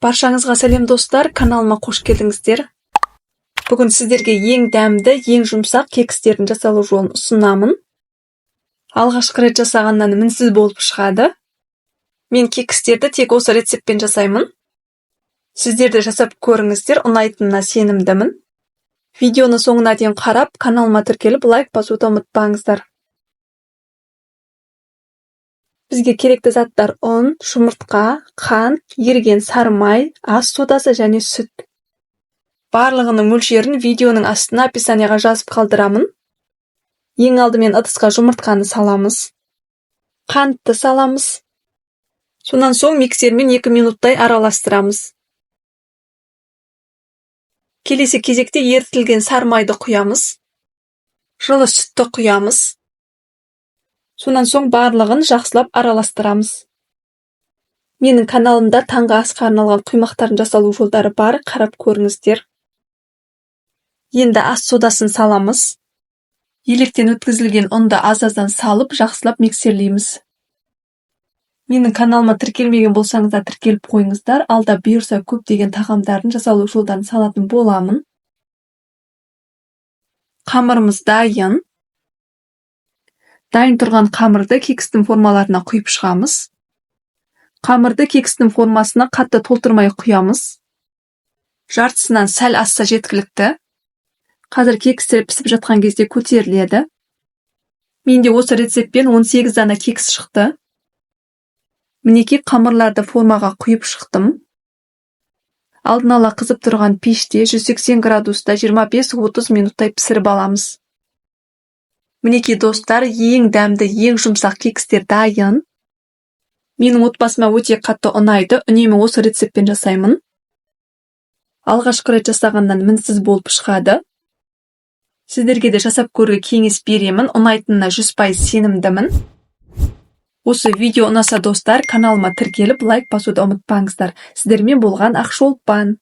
Баршаңызға сәлем, достар! Каналыма қош келдіңіздер! Бүгін сіздерге ең дәмді, ең жұмсақ кекстердің жасалу жолын ұсынамын. Алғашқы рет жасағаннан мінсіз болып шығады. Мен кекстерді тек осы рецептпен жасаймын. Сіздер де жасап көріңіздер, ұнайтынына сенімдімін. Видеоны соңына дейін қарап, каналыма тіркеліп, лайк басуды ұмытпаңыздар. Бізге керекті заттар: ұн, жұмыртқа, қант, еріген сары май, ас содасы және сүт. Барлығының мөлшерін видеоның астына, описанияға жазып қалдырамын. Ең алдымен ыдысқа жұмыртқаны саламыз, қантты саламыз. Сонан соң миксермен 2 минуттай араластырамыз. Келесі кезекте ерітілген сары майды құямыз, жылы сүтті құямыз. Сонан соң барлығын жақсылап араластырамыз. Менің каналымда таңғы асқа арналған құймақтардың жасалу жолдары бар, қарап көріңіздер. Енді ас содасын саламыз. Електен өткізілген ұнды аз-аздан салып, жақсылап миксерлейміз. Менің каналыма тіркелмеген болсаңыздар, тіркеліп қойыңыздар. Алда бұйырса, көптеген тағамдардың жасалу жолдарын салатын боламын. Қамырымыз дайын. Дайын тұрған қамырды кекстің формаларына құйып шығамыз. Қамырды кекстің формасына қатты толтырмай құямыз. Жартысынан сәл асса, жеткілікті. Қазір кекстер пісіп жатқан кезде көтеріледі. Менде осы рецептпен 18 дана кекс шықты. Мінекей, қамырларды формаға құйып шықтым. Алдын ала қызып тұрған пеште 180 градуста 25-30 минуттай пісіріп аламыз. Мінекей, достар, ең дәмді, ең жұмсақ кекстер дайын. Менің отбасыма өте қатты ұнайды, үнемі осы рецептпен жасаймын. Алғашқы рет жасағаннан мінсіз болып шығады. Сіздерге де жасап көруге кеңес беремін, ұнайтынына 100% сенімдімін. Осы видео ұнаса, достар, каналыма тіркеліп, лайк басуды ұмытпаңыздар. Сіздермен болған Ақшолпан.